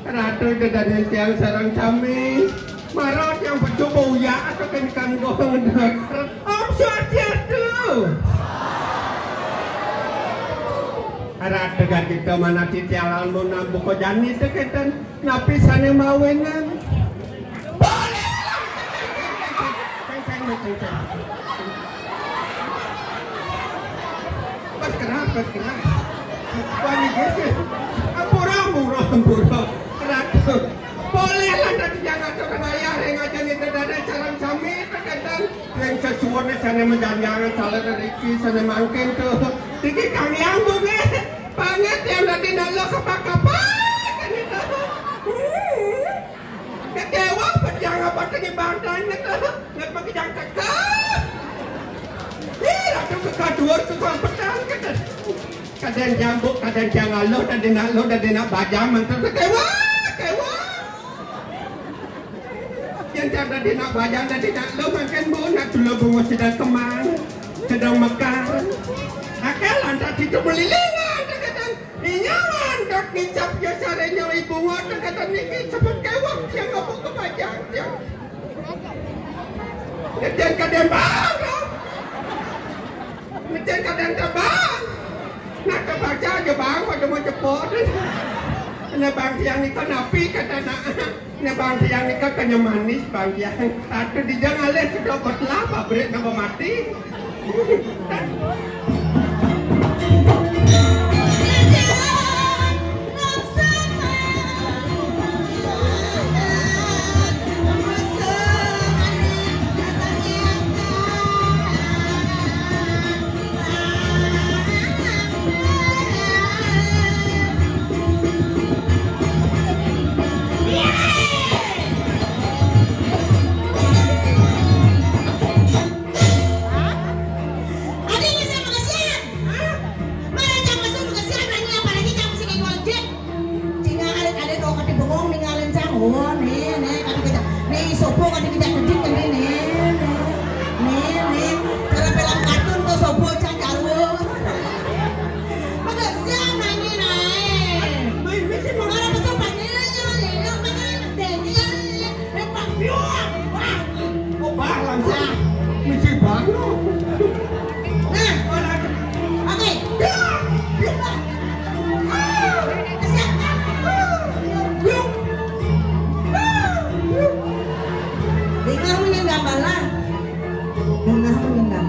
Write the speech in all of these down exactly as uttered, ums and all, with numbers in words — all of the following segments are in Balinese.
Ratu dadane tiang sareng sami. Mara tiang bejo boya atau kan kanggo. Om Swastiastu. Ratu gagita manati tiang lamun buka jani teketen. Napi sane mawinan? Boleh. Kenceng, kenceng. Pas kerap, pas kerap. Wani geus. Ampura, ampura, ampura. Ratu. Boleh lah, tadi jangan orang ayah yang aja nih dadane sareng sami, teketen. Yang sesuai sane menjanjangan, salah dari iki, sane mangkin tuh. Iki Kang Yang, Bu, nih. Banget yang tadi nalo kapak-kapak, kan itu. Hmm. Kecewa, pejang apa tadi bantang itu. Nggak pakai jangka. Ih, aduh, kekaduan, kekampetan, kata. Kadang jambuk, kadang jangalo, dan dinak lo, dan dinak bajang, mantul kecewa, kecewa. Yang tak dadi nak bajang, dadi nak lo, makan bu, nak dulu bunga sedang kemang, sedang mekar. Akal lantas itu melilingan, kadang-kadang. Iya, lantas ngicap ya sarenya ibu, kadang-kadang niki sebut kewak, yang ngomong ke bajang, ya. Kadang-kadang baru. Mecen kadang tebang. Nah, kebaca aja, Bang, pada mau cepot. Nah, Bang Tiang nika napi kata nak. Nah, Bang Tiang nika kanya manis, Bang Tiang. Atuh dijang alih sudah betlah pabrik napa mati. Ada yang saya makasih ya? Hah? Mana yang masuk makasih, apalagi yang masih kayak Cina ada, ada dua kali bengong ninggalin cang. Oh, nih, nih, kali kita. Nih, sopo kali kita kejut kan nih, nih. Nih, nih. Cara film kartun tuh sopo cang jauh. Makasih nanya naik. Mana pesan panggilnya, ya, mana yang penting, ya, ya. Wah. Oh, bah, langsung. Mesti bangun. Nah, oke. Dengar menyendam bala. Dengar menyendam.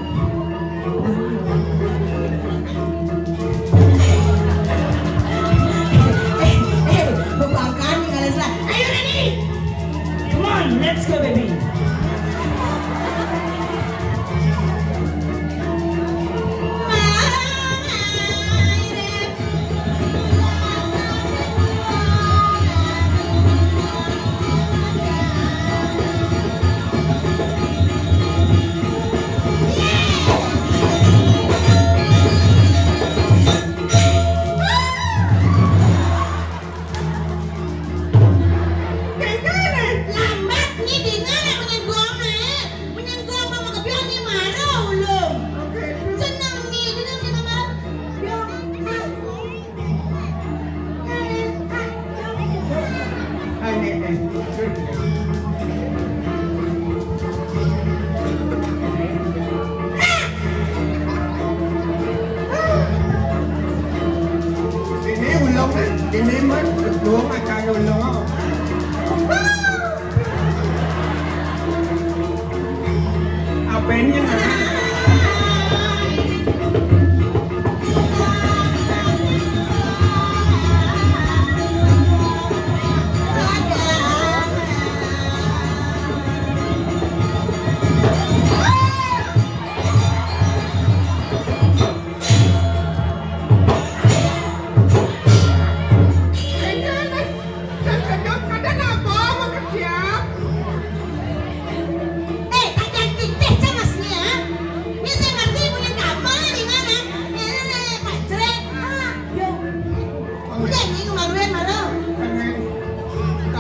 Eh, eh, bebangkan nih kalian lah. Ayo, ready? Come on, let's go, baby. Lambat nih, dengar yang menyengguang, eh. Menyengguang sama kebiasaan nih, marah ulung. Seneng nih, seneng nih, marah. Ini ulung, ini mah ketua acara ulung. Apa ini? Eh, kacan titih cemas nih ya. Ini saya ngerti punya kamar di mana. Ini nih, pacrek. Ah, yo. Udah, ini kemarin malam.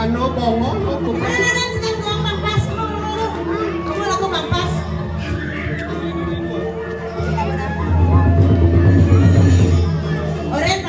Anu bongol lo bukan. Nah, nah, nah, sedang buang pampas. Kamu laku pampas. Orang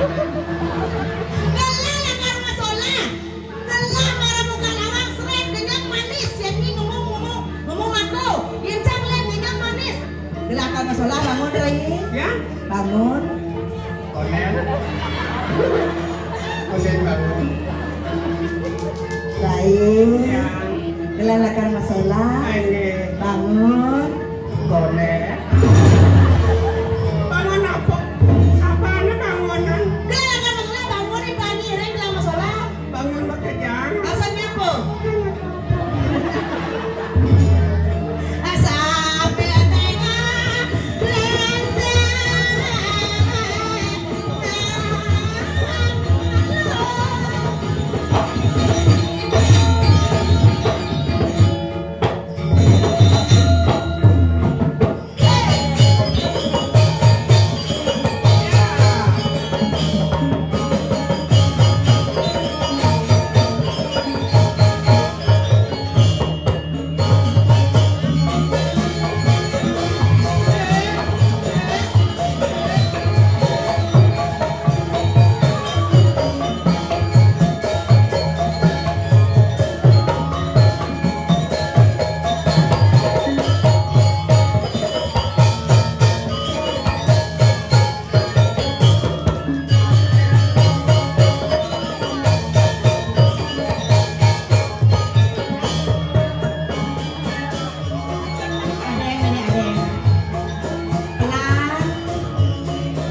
Gelah lakar masolah. Gelah mara muka lawang srep, genyem manis. Yén nyi ngomong, ngomong, ngomong aku. Yén cang lén genyem manis. Gelah lakar masolah, bangun, Rai. Ya? Bangun. Konden. Konden bangun. Rai. Ya. Gelah lakar masolah. Ayo. Bangun. Konden. Bangun apa? Apaan bangunan? Gelah lakar masolah, bangun, Ibu Ani, Rai, gelah masolah. Bangun makejang. Alasannya apa? Asal tengah. Adéng, adéng, adéng. Pelan.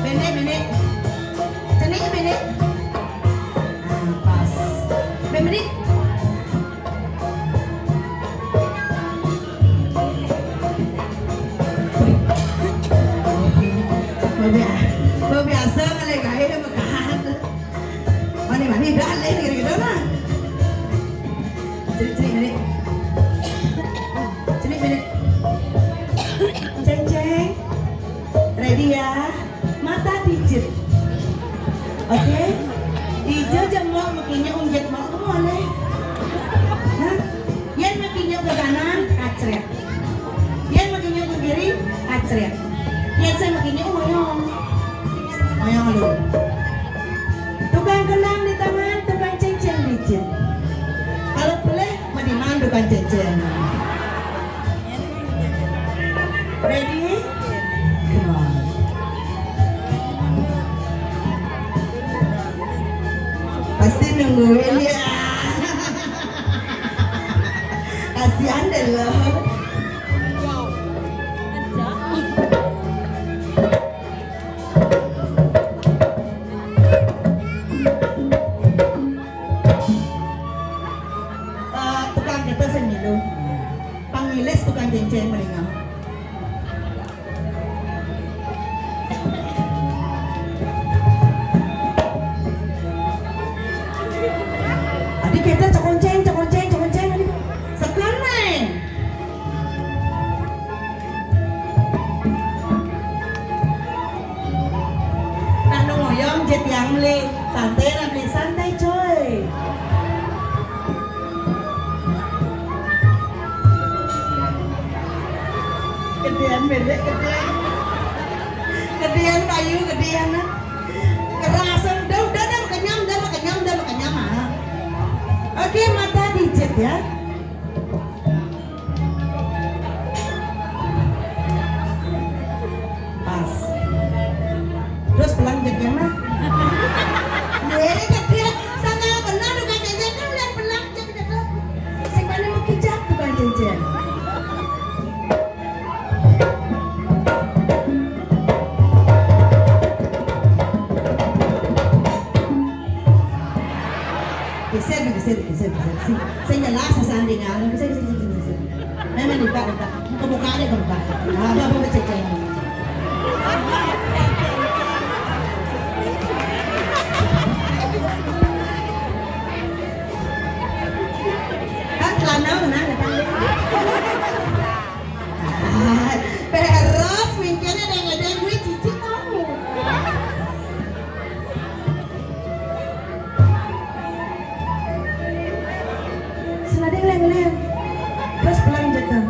Bendék, bendék. Cenik, bendék. Ah, pas. Bendék. Luar bia-, luar biasa ngalih gaé makahan. Mani-mani dah leh gitu-gitu nah. Cenik, cenik, cenik. Cenik, cenik. Ceng, ceng. Ready ya? Mata dijit. Oke? Dijit jemok makinye unjit mok kamu aneh. Nah, yen makinye ke kanan, kacret. Yen makinye ke kiri, kacret. Yen saya makinye oyong. Oyong lu. Tukang kenang di tangan, tukang ceng-ceng dijit. Kalau pelih, madiman tukang ceng-ceng. Ready? Come on. Pasti nungguin ya. Kasihan deh lo. Eh, tukang kita sing milu. Pangilis tukang ceng-ceng mrene. Adi kita cekonceng, cekonceng, cekonceng, adi. Sekan, Nay. Nah, nu ngoyong jit yang beli. Santai lah, beli santai, coy. Gedean bebek, gedean. Gedean kayu, gedean, ah. Kerasan, dah, dah, dah, kenyam, dah, kenyam, dah, kenyam, ah. Oke, mata dijit ya. Pas. Terus pelan jadinya mah. Ye, kecil. Sangat benar tukang ceng-ceng kan udah pelan jadinya tuh. Sing mana mau kijak tukang ceng-ceng. Geser, geser, geser, geser. Sing, sing jelas sesandingan. Geser, geser, geser, geser. Memang buka, buka. Ke muka deh, ke muka. Apa, apa, cek, cek. Kan celana mana, datang deh. Ah, beres, mikirnya ada yang ada gue cici tahu. Senading leng-leng. Terus pelan jatuh.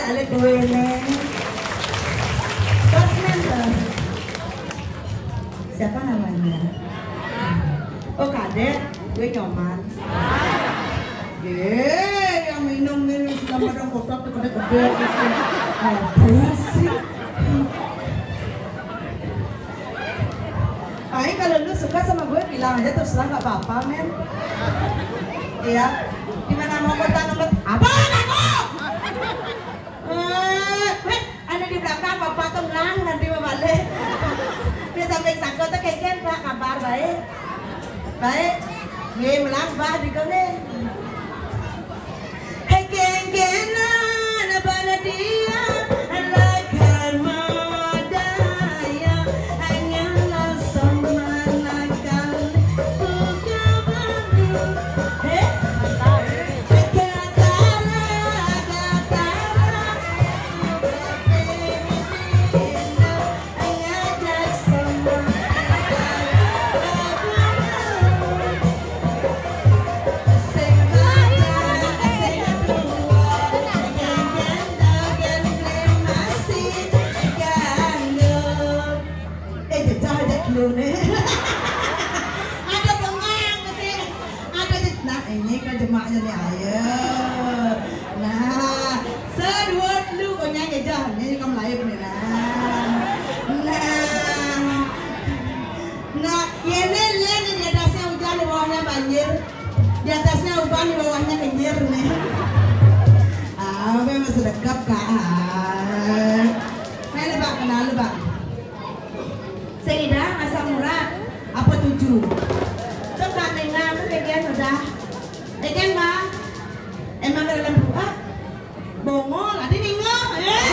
Ada dua ini. Terus nih, terus. Siapa namanya? Oh, Kadek. Gue Nyoman. Eh, yang minum ini sudah pada kotak gede-gede gitu. Apa sih? Aing, kalau lu suka sama gue, bilang aja terus terang, nggak apa-apa, men. Iya. Gimana mau kontak nomor? Apa aku? Eh, weh, ada di belakang, Bapak tuh ngelang nanti mau balik. Dia sampai sangkut tuh kayak, "Pak, kabar baik?" "Baik." Ye, melang, Bah, di kene. Hei, geng-gengan, apa dia? Lakar modaya, hanya langsung manakal buka baru. Hei, Gatara, Gatara, Eh, jejah aja dulu nih. Ada bengong sih. Ada je-, nah, ini kan jemaknya nih, ayo. Nah, sedua dulu, pokoknya jejah. Ini kamu live nih, nah. Nah. Nah, ini lihat nih, di atasnya hujan, di bawahnya banjir. Di atasnya uban, di bawahnya kenyir nih. Ah, memang sedekap, Kak. Ayo, Pak, kenal lu, Pak. Seidah, asam urat, apa tujuh? Tuh, Kak Menga, tuh, bagian udah. Bagian, Bang. Emang dalam doa? Bongol, ada nengah. Eh.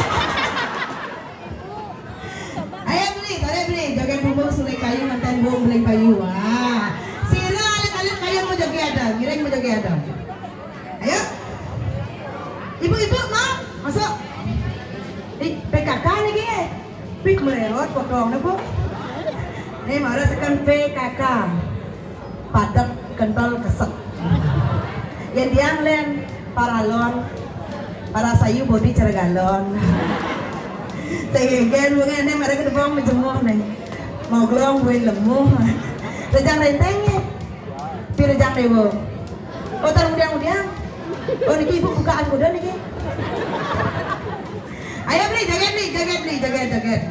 Ayo beli, boleh beli. Joget bumbung sulit kayu, mantan bumbung beli kayu. Wah. Sira alit-alit kayu mau joget ada, ngiring mau joget ada. Ayo. Ibu-ibu mau masuk. Di P K K nih, Ki. Pik mererot potong nih, Bu. Nih, marah sekan P K K. Padet kental kesek. Yang diang len paralon, para sayu bodi cergalon. Tegegen bunga ini mereka debong menjemuh nih. Mau gelong buin lemuh. Rejang renteng ya. Pi rejang dewo. Kotor udiang-udiang. Oh, niki ibu bukaan kuda niki. Ayo beli, joget beli, joget beli, joget, joget.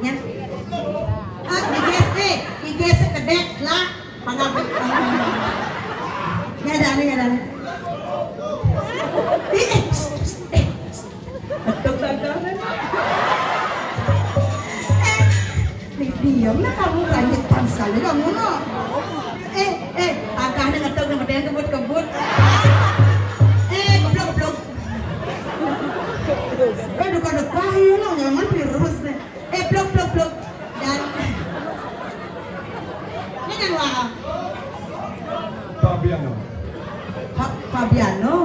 Nya. Ah, diges, eh, diges kedek lah. Pangapi. Nya ada nih, ada nih. Ih, eh, psst, psst, eh, psst. Betul, betul. Eh, di-, diam lah kamu, banyak sekali kamu, no. Eh, eh, tangkahnya ngetuk, ngetuk, kebut, kebut. Eh, goblok, goblok. Eh, dekat-dekat, iya, no, jangan virus deh. Eh, blok, blok, blok. Dan ini kan, wah. Fabiano. Fa-, Fabiano.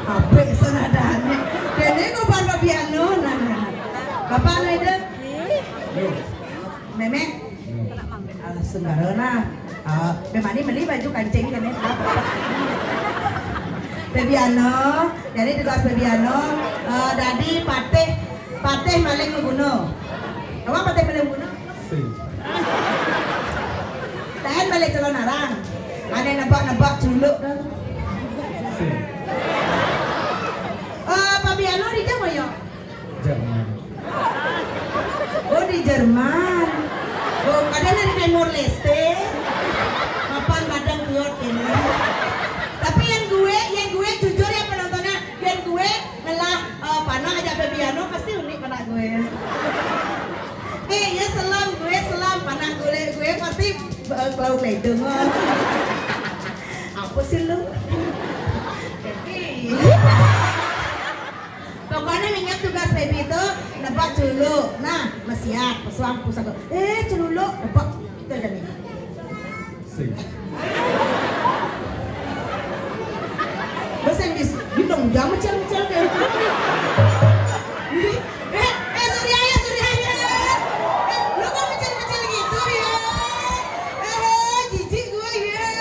Apa saudara nih? Dene kok Pak Fabiano, nah, nah. Bapak, nah, itu. Yo. Memek. Yo. Ah, sembarang, nah. Ah, memang ini beli baju kancing kan, ya? Fabiano. Jadi tugas Fabiano, eh, dadi patih, patih maling maguna. Apa patih maling maguna? Sing. Taén balik calon arang. Ada nebak-nebak culuk dah. Sing. Eh, Fabiano di jam ayo. Jerman. Oh, di Jerman. Oh, kadang dari Timor Leste. Mapan madang kuat ini. Tapi yang gue, yang gue jujur ya penontonnya, yang gue ngelah, eh, panak aja Fabiano pasti unik panak gue. Eh, ya selam gue, selam panak gue, gue pasti, eh, kelau ledeng. Apa sih lu? Pokoknya ingat tugas baby itu nebak culuk. Nah, mesiat, pesuang, pusaka. Eh, culuk, nebak. Itu aja nih. Sing. Bahasa Inggris, you know, jangan mecel-mecel kayak gitu. Eh, eh, Surya ya, Surya ya. Eh, lu kok mecel-mecel gitu ya? Eh, jijik gue ya.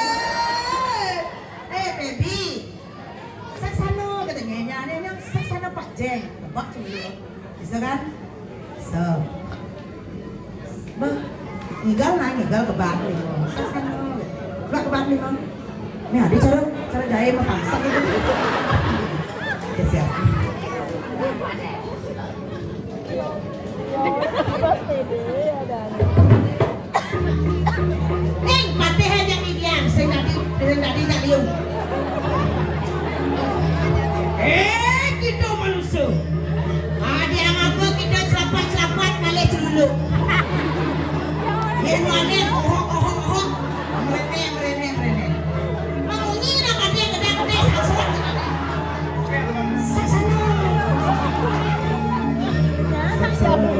Eh, baby. Saksana katanya, nyanyi, saksana Pak Jeng. Nebak culuk. Bisa kan? So. Bah, ngigal nah, ngigal kebak nih. Saksana. Kebak, kebak nih, Bang. Nih, ada cara, cara gaya mau pangsak gitu. Oke, siap. Ning, patih aja nih dia, sing tadi, sing tadi tak liung. Eh, kita manusia. Ada yang apa kita celapat-celapat malah celuluk. Yang mana, ohok, ohok, ohok. Mereneh, mereneh, mereneh. Mengunyi nak ada yang gedang-gedang, saksana. Saksana. Saksana.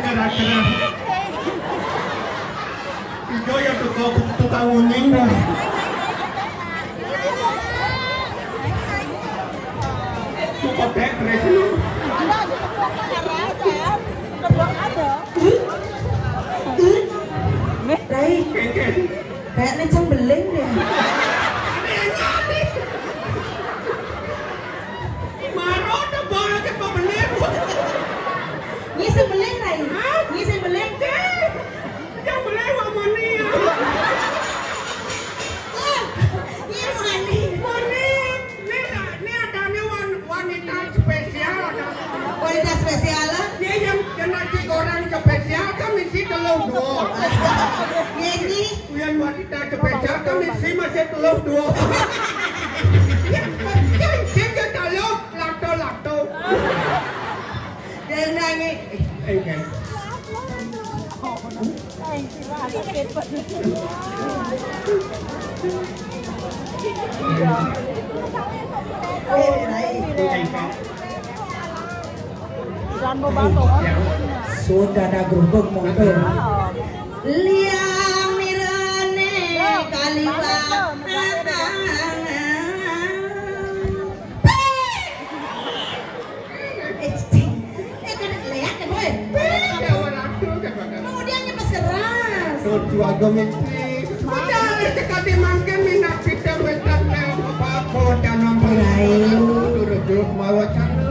Gara-gara. Ijo ya tukang, tukang uning dah. Cukup deh, Grace lu. Rai, kayaknya cembeling deh. Maro ada banget pembeli. Ini sembelih, Rai. Hah? Ini sembelih. Yang beli wong moni ya. Oh, ini moni. Moni. Ini, ini adanya wan-, wanita spesial. Wanita spesial, lah? Ini yang, yang nasi goreng spesial kan isi telur dua. Ini. Yang wanita spesial kan isi masih telur dua. Ya, ya, ya, ya, telur, lato, lato. Yang nangis. Eh, eh. Sudah ada gerubuk motor. Liang mirane kaliwat. Eh, cing. Eh, kan lihat ya, Boy. Mau dia nyepes keras. Tuh, dua gemes nih. Udah, sekali mangkin minat kita wetan apa-apa, jangan. Ayo. Terus, terus mau cari.